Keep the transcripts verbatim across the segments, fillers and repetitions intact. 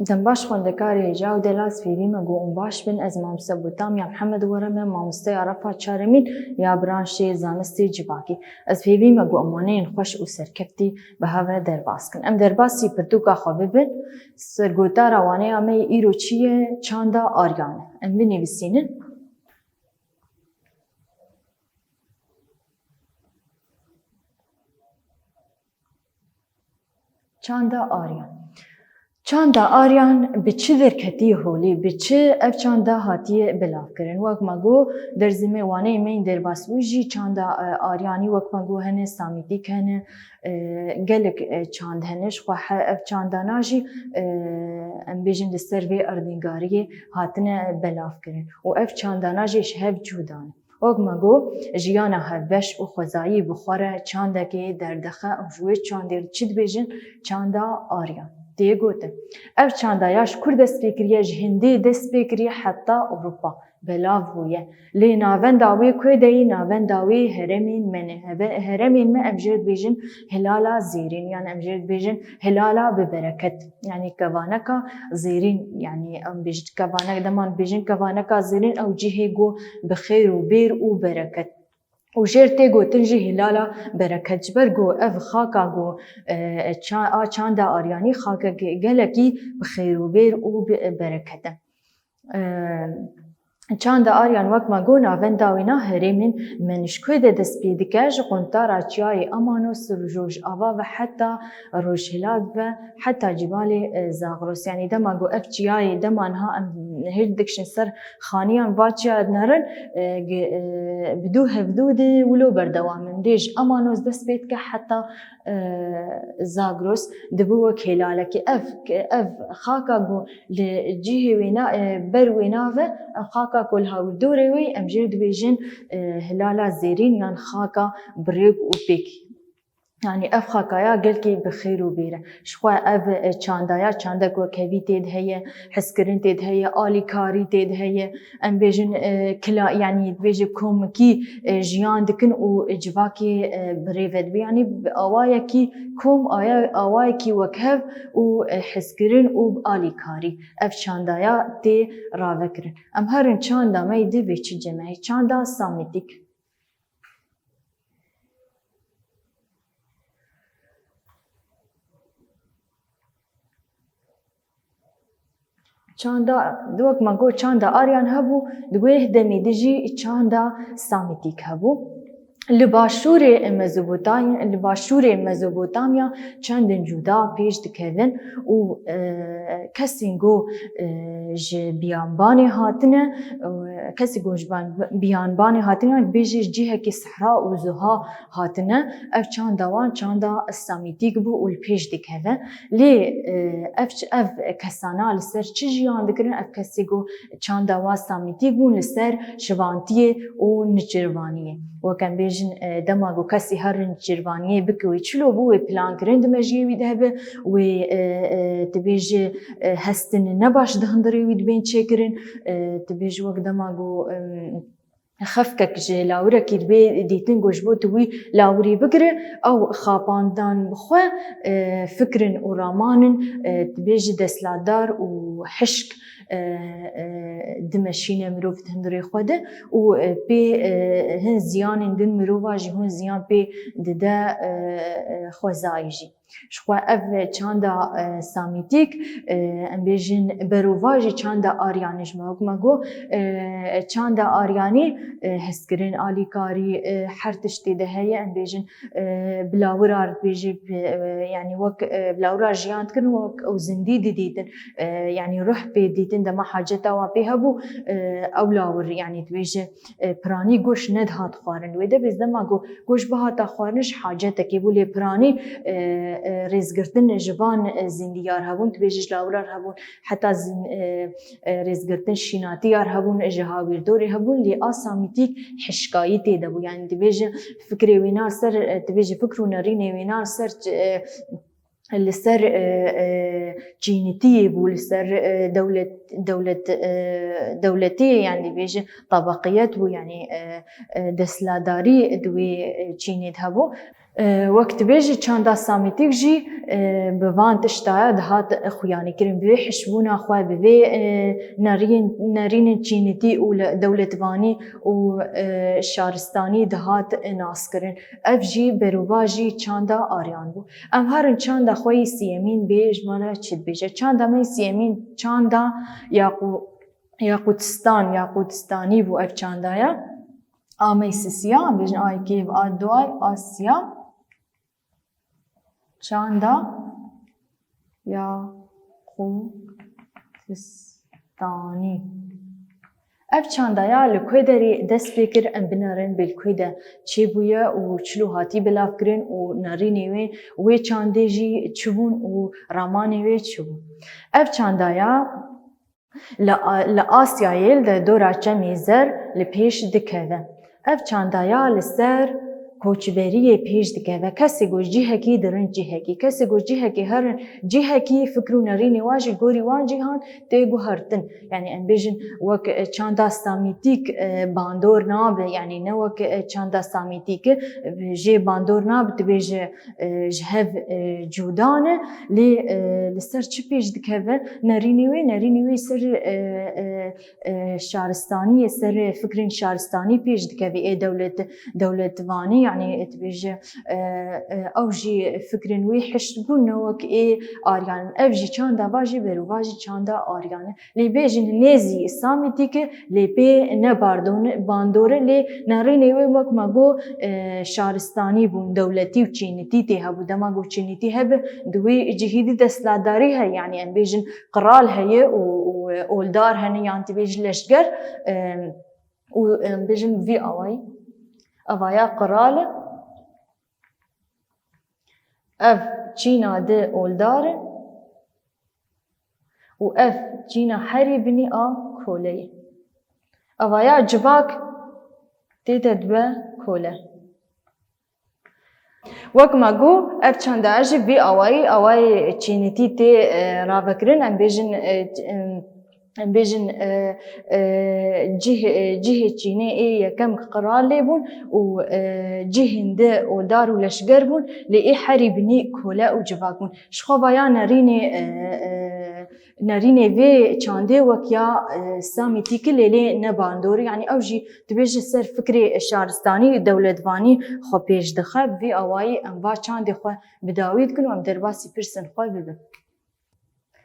Dem baş xwendekarê hêja û delal, ez hêvî me ku hûn baş bin. Ez mamoste Botamya Mihemed Were me, mamosteya refa çaremîn ya branşê zanistê civakî. Ez hêvî me ku em waneyên xweş û serkeftî bi hev re derbas kin. Em derbasî pirtûka xwe bibin. Sergotara waneya me yê îro çi ye? Çanda Aryan e. Em binivîsînin. Çanda Aryan. Çanda Aryan bi çi derketiye holê, bi çi ev çanda hatiye belavkirin? Wek me got, derzê me, waneyê me yên derbasbûyî jî çanda, e, Aryanî, wek me got, hene Samîtîk, hene, e, gelek, e, çand hene. Ji xwe he-, ev çandana jî, e, em bêjin, li ser vê erdnîgariyê hatine belavkirin. Û ev çandana jî ji hev cuda ne. Wek me got, jiyana hevbeş û xwezayî bi xwe re çandekê derdixe û ji wê çandê re çi dibêjin? Çanda Aryan. Tê gotin. Ev çanda ya ji kur dest pê kiriye? Ji Hindê dest pê kiriye heta Ewropa. Belav bûye. Lê navenda wê ku de ye? Navenda wê herêmên me ne. Heve-, herêmên me em jê re dibêjin Hilala Zêrîn, yan em jê re dibêjin Hilala bi bereket. Yanî kevaneka zêrîn, yanî em bêjin kevanek-, dema dibêjin kevaneka zêrîn, ew cihê ku bi xêr û bêr û bereket. Û jê re tê gotin jî Hilala Bereket. Ji ber ku ev xaka ku, e, ça-, a çanda Aryanî xakek gelekî bi xêr û bêr û bi bereket e. E, çanda Aryan, wek me got, navenda wê na herêmên me ne. Ji ku de dest pê dike? Ji quntara çiyayê Amanos, Rojava ve heta Rojhilat ve heta Cibalê, e, Zagros. Yanî dema ku ev çiyayê, dema niha em hêj dikişin ser xaniyan va çiya dinerin, e, ge-, e, bi dû hevdû de wilo berdewam in. Dê ji Amanos dest pê dike heta, e, Zagros, dibe wek hêlalekî. Ev, ev xaka ku li cihê wê na-, e, ber wê nave, ev xaka ku li hawirdorê wê, em jê dibêjin, e, Hilala Zêrîn yan xaka bi rêk û pêk. Yanî ev xakaya gelkî bi xêr û bêr e. Ji xwe ev, e, çandaya, çandek wekhevî tê de heye, hezkirin tê de heye, alîkarî tê de heye. Em bêjin, e, kila-, yanî dibêje komikî, e, jiyan dikin û civakê, e, bi rê ve dibe. Yanî bi awayekî kom, aya-, awayekî wekhev û, e, hezkirin û alîkarî. Ev çandaya tê ravekirin. Em herin çanda me yê di vê çi cem e? Çanda Samîtîk. Çanda, di wek me got, çanda Aryan hebû, di wê demê de jî çanda Samîtîk hebû. Li başûrê Mezopotamya, li başûrê Mezopotamya çendin cuda pêş dikevin û, e, kesên ku, e, ji biyanbanê hatine, e, kesên ku ji ban-, biyanbanê hatine, dibêje ji cihekî sehra û zuha hatine, ev çanda wan çanda Samîtîk bû û li pêş dikeve. Lê, e, ev ç-, ev kesana li ser çi jiyan dikirin? Ev kesê ku çanda wan Samîtîk bûn, li ser şivantiyê û niçirvaniyê. Wek em bêjin, e, dema ku kesî her niçirvaniyê bike, wê çilo bû, wê plankirin di mejiyê wî de hebe, wê, e, e, dibêje, e, hestin ne baş di hundirê wî dibên çêkirin, e, dibêje wek dema ku, em, xefkek ji lawirekî dibê dîtin, ku ji bo tu wî lawirî bigire, ew xapandan bi xwe, e, fikrin û ramanin, e, dibêje desthilatdar û hişk, e, e, dimeşîne mirov di hundirê xwe de û, e, pê, e, hin ziyanên din mirova jî hûn ziyan pê dide, e, e, xwezayî jî. Ji xwe ev çanda, e, Samîtîk, e, em bêjin berovajî çanda Aryanî ji me wek me got, e, çanda Aryanî, e, hezkirin, alîkarî, e, her tiştê de heye, em bêjin, e, bi lawira dibêje, e, yanî wek, e, bi lawira jiyan dikirin, wek ew zindî didîtin, e, yanî ruh pê dîtin, dema haceta wan pê hebû, e, ew lawir, yanî dibêje, e, piranî goş nedihat xwarin. Wê de bêz dema ku goş bihata xwarin ji hacetekê bû, lê piranî, e, e, rêzgirtin ji van, e, zindiyar hebûn, dibêje ji lawirar hebûn, heta zin-, e, e, rêzgirtin şînatiyar hebûn, ji hawîrdorê hebûn, lê a Samîtîk hişkayî tê de bû. Yanî dibêje fikrê wêna li ser, e, dibêje fikr û nerînê wêna li ser, e, li ser, e, e, çînitiyê bû, li ser, e, dewlet, dewlet, e, dewletiyê, yanî dibêje tebeqiyet bû, yanî, e, e, desthilatdarî di wê, e, çînê de hebû. E, wek dibêjî çanda Samîtîk jî, e, bi van tişta ya dihat xuyanîkirin, bi vê hişbûna xwe, bi vê, e, nerîn-, nerînên çînitî û le-, dewletvanî û, e, şaristanî dihat naskirin. Ev jî berovajî çanda Aryan bû. Em herin çanda xwe yî siyemîn bê ji me re çi dibêje. Çanda me yî siyemîn çanda Yaqû-, Yaqûtistan, Yaqûtistanî bû ev çanda ya. A me yî sisiya, em bêjin A yekê, A du, A siya. Çanda Yaqûtistanî. Ev çanda ya li ku derê dest pê kir, em binerin bê li ku de çêbûye û çilo hatî belavkirin û nerînê wê, wê çandê jî çi bûn û ramanê wê çi bûn. Ev çanda ya li, li Asyayê li dora Çemê Zer li pêş dikeve. Ev çanda ya li ser koçberiyê pêş dikeve. Kesê ku ji cihekî dirin cihekî, kesê ku ji cihekî herin cihekî, fikr û nerînê wan jî gorî wan cîhan tê guhertin. Yanî em bêjin wek, e, çanda Samîtîk, e, bandor nabe. Yanî ne wek, e, çanda Samîtîk, e, jê bandor nabe, dibêje, e, ji hev, e, cuda ne. Lê, e, li ser çi pêş dikeve? Nerînê wê, nerînê wê ser, e, e, e, şaristaniyê, ser fikrên şaristanî pêş dikeve. Ê dewlet, dewletvanî, yanî dibêje, e, e, ew jî fikrên wê hişt bûn, ne wek ê Aryan in. Ev jî çanda va jî berovajî çanda Aryan e. Lê bêjin nêzî Samîtîk e, lê pê ne bardon-, bandor e, lê nerînê wê wek me got, e, şaristanî bûn, dewletî û çînitî tê hebû. Dema ku çînitî hebe, di wî cihî dî desthilatdarî heye, yanî em bêjin qral heye û, û oldar hene, yan tu bêjî leşger, e, û em bêjin vî awayî. Eva ya qral e. Ev çîna di oldar e û ev çîna herî binî a kole ye. Eva ya civak tê de dibe kole. Wek me got, ev çanda jî vî awayî, awayê çînitî tê, e, ravekirin. Em bêjin, e, em, em bêjin, e, e, cih-, e, cihê çînê ê yekem qral lê bûn û, e, cihên di oldar û leşger bûn, lê ê herî binî kole û civak bûn. Ji xwe vaya nerînê, e, e, nerînê vê çandê wek ya, e, Samîtîk e, lê lê ne bandor e. Yanî ew jî dibêje ser fikrê şaristanî, dewletvanî xwe pêş dixe. Bi vî awayî em va çandê xwe bi dawî dikin û em derbasî pirsên xwe bibin.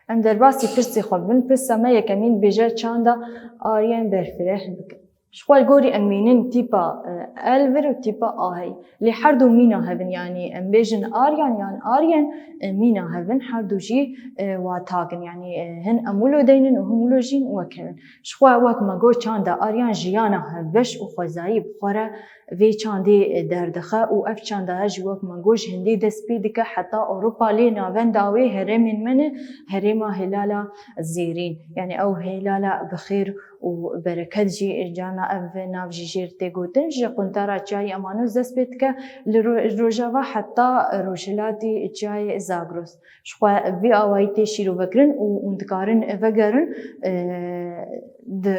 Em derbasî pirsê xwe bibin. Pirsa me yekemîn dibêje çanda Aryan berfireh bikin. Ji xwe li gorî em mînin tîpa, e, L vir û tîpa A heye. Lê her du mîna hev in, yanî em bêjin Aryan yan Aryen, e, mîna hev in, her du jî, e, wata kin. Yanî, e, hin em wilo deynin û hin wilo jî wek hev in. Ji xwe wek me got çanda Aryan jiyana hevbeş û xwezayî bi xwe re vê çandê, e, derdixe û ev çanda jî wek me got ji hindê dest pê dike heta Ewropa, lê navenda wê herêmên me ne, herêma Hêlala Zêrîn. Yanî ew hêlala bi xêr û bereket jî, carna ev nav jî jêr tê gotin, ji quntara çiyayê Amanos dest pê dike, li ro-, rojava heta rojhilatî çiyayê Zagros. Ji xwe vî awayî tê şîrovekirin û hûn dikarin vegerin, e, di,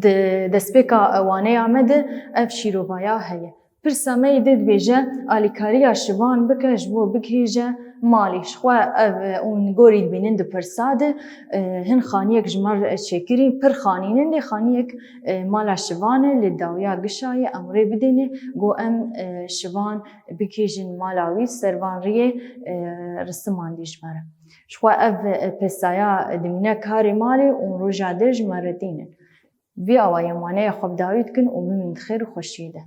di destpêka waneya me de ev şîrovaya heye. Pirsa me yê dê dibêje, alîkariya şivan bike ji bo bigihêje malê. Ji xwe ev, e, hûn gorî dibînin di pirsa de, e, hin xaniyek ji me re çêkirî, pir xanîn in, lê xaniyek, e, mala şivan e, li dawiya gişa ye, em rê bidêne, got em, e, şivan bigihêjin mala wî, ser van riyê, e, risiman dî ji me re. Ji xwe ev, e, pesaya dimîne karê malê û roja dir ji me re tînin. Vî awayî em waneya xwe bi dawî dikin û bimînin di xêr û xweşiyê de.